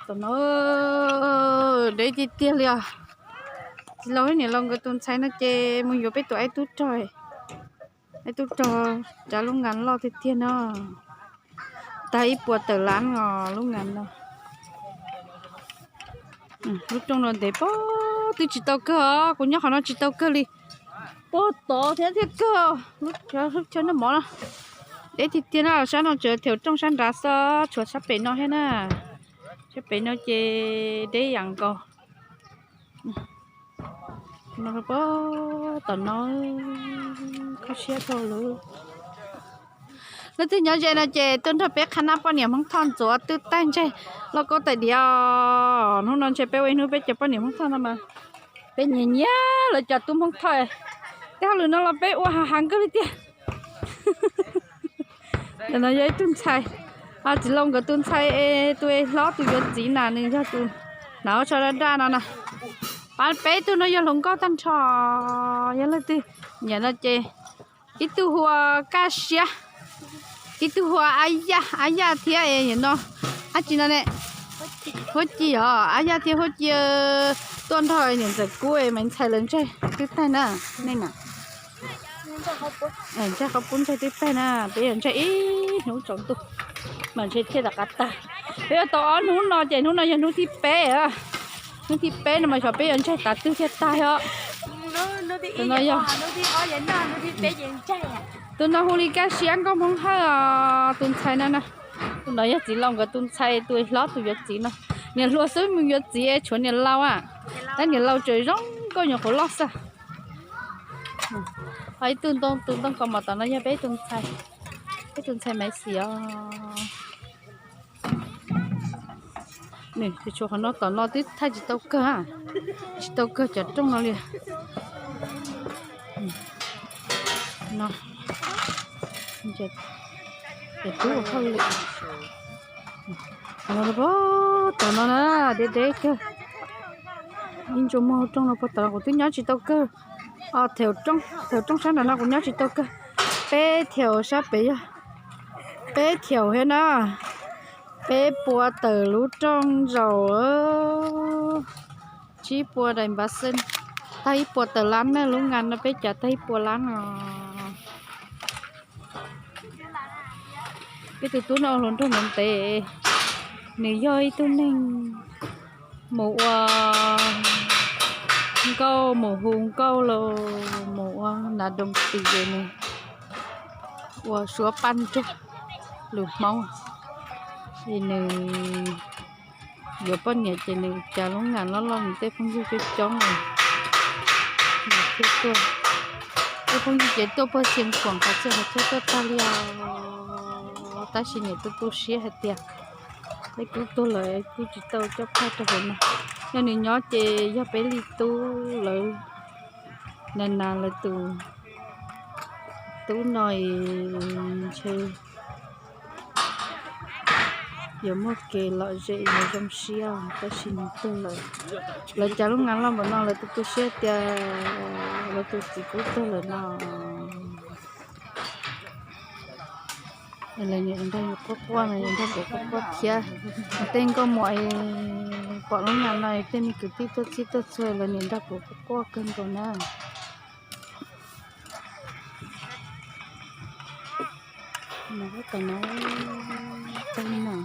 Tom no deb tiag tiag li os. Txiv laus thiab niam laus nkawd tus ntxhais no ces mus yuav peb tus aib tub rog. Aib tub rog cov lub ngas loj tiag tiag no. Tag ib puas tawm lab os lub ngas no. Lub rooj no ntev pob twb tsis tau kawg os, kuv nyob qhov no tsis tau kawg li. Puag tod thiab thiaj kawg. Lub chaw noj mov no deb tiag tiag na, sab no tsuas theem rooj sab nrad xwb, tshuav sab pem no thiab na. Sab pem no ces deb yam nkaus. Tom no kho siab dhau lawm. Leej twg nyob ze no ces tuaj nrog peb qhab nab poj niam Hmoob Thoj ntxuav twb taig ntseg lauj kaub tais diav. Hnub no ntshe peb ua ib hnub peb cov poj niam Hmoob Thoj no mas peb nyiam nyiam lawv cov tub Hmoob Thoj. Tej hauj lwm no los peb ua hav hav nkawg li tiag. Ntawm no yog ib tug ntxhais, txiv laus nkawd tus ntxhais es tus es hlob tus yuav txiv na, nws yog tus hnav ua tsho daj daj no na. Pab peb tug no yog hluas nkauj tag nrho, yog leej twg nyiam no ces ib tug hu ua Kaj Siab, ib tug hu ua Ab Yaj, Ab Yaj thiab es no dab tsi no ne, Huab Ci os, Ab Yaj thiab Huab Ci tuaj nrog niam ntxawm Kub es Maiv Ntxhais lawv ntsaig twb taig na. Nej na, ntsaig qhov pub ntsaig twb taig na, peb yuav ntsaig ib hnub tsaus ntuj mas ntshe thiaj rov qab tag. Peb yuav tau ob hnub no ces hnub no yog hnub thib peb. Hnub thib peb no mas xyov peb yuav ntsaig tav twg thiaj tag os. Tus no yog, tus no hu li Kaj Siab Nkauj Hmoob Hawj os, tus ntxhais no na. Tus no yog txiv laus nkawd tus ntxhais, tus hlob tus yuav txiv no. Niam hluas xwb mus yuav txiv es tshuav niam laus a. Tab niam laus tseem zoo nkauj nyuam qhuav loj xwb. Ho ib tug ntoo, tus ntoo kaus mom tom no yog peb tus ntxhais, peb tus ntxhais Maiv Xis os. Nws tshuav qhov no, tom no twb thaij tsis tau kawg, tsis tau kawg cov rooj no li. No, cov tub ua hauj lwm. Tom no na, deb deb kawg. Ib ntsuas muag rooj no puag tom no kuv twb nyob tsis tau kawg. Os, theem rooj sab nraud no kuv nyob tsis tau kawg. Peb theem sab pem yog peb theem thiab na. Peb puas tawm lub rooj zaum, tsib puas daim npav xeeb, tag ib puas tawm lab na, lub ngas no peb cav tag ib puas lab no. Peb tus tub no hluas nraug ntev ntev, nws yog ib tug neeg mus ua nkauj, mus hu nkauj los mus ua nav doo tis ces nws ua suab paj nruag lus Hmoob, es nws yuav poj niam ces nws cav lub ngas loj loj, nws tej phooj ywg coob coob, nws thiaj tuaj. Tej phooj ywg ces tuaj puag Xeev Khuam qhov txhia qhov chaw tuaj tag li os. Tab sis niam tu tu siab hais tias peb tub tuag lawm kuj tsis tau coj phaj rau hauv no. Yog nws nyob ces yog peb li tub lawv na, nas lawv tus tub no ntshe yuav muaj kev lom zem yuav zoo siab, tab sis nws tuag lawm. Lawv cav lub ngas loj npaum no lawv tu tu siab tias lawv tus txiv tub tuag lawm no. Lawv niam nrog yus quaj quaj no, yus nrog kuv quaj quaj thiab. Tej nkauj muam pom lub ngas no, tej me kwv tij tuaj txhij tuaj txhua lawv niam nrog kuv quaj quaj kawg nkaus na. Tom no tag na.